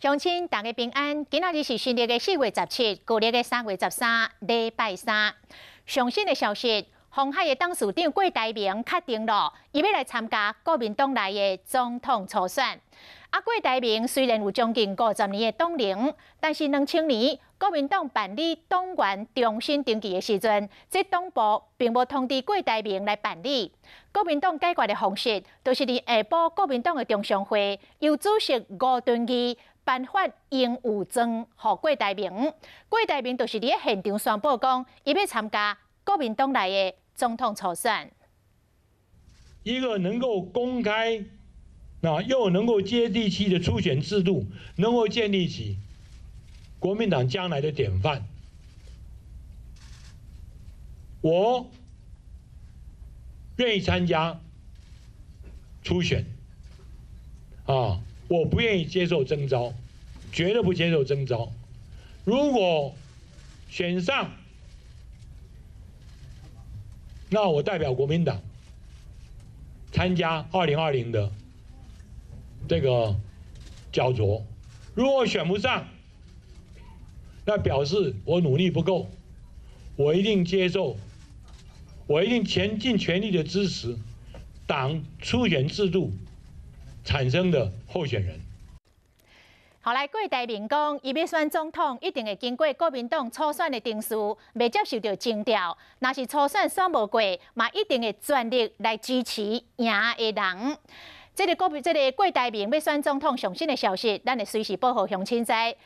鄉親大家平安，今仔日是新曆的4月17，舊曆的3月13，禮拜三。上新的消息，鴻海的董事長郭台銘確定囉，伊欲來參加國民黨內的總統初選。啊，郭台銘雖然有將近50年的黨齡，但是2000年國民黨辦理黨員重新登記的時陣，這黨部並無通知郭台銘來辦理。國民黨解決的方式，就是佇下晡國民黨的中常會，由主席吳敦義頒發榮譽狀予郭台銘。郭台銘就是佇現場宣布講，伊欲參加國民黨內的總統初選。一個能夠公開，那又能夠接地氣的初選制度，能夠建立起國民黨將來的典範。我願意參加初選，啊，我不願意接受徵召，絕對不接受徵召。如果選上，那我代表國民黨參加2020的這個角逐。如果選不上，那表示我努力不夠，我一定接受，我一定全盡全力的支持黨初選制度產生的候選人。後來郭台銘講，伊欲選總統，一定會經過國民黨初選的程序，袂接受著徵調。若是初選選無過，嘛一定會全力來支持贏的人。這個郭台銘欲選總統上新的消息，咱會隨時報予鄉親知。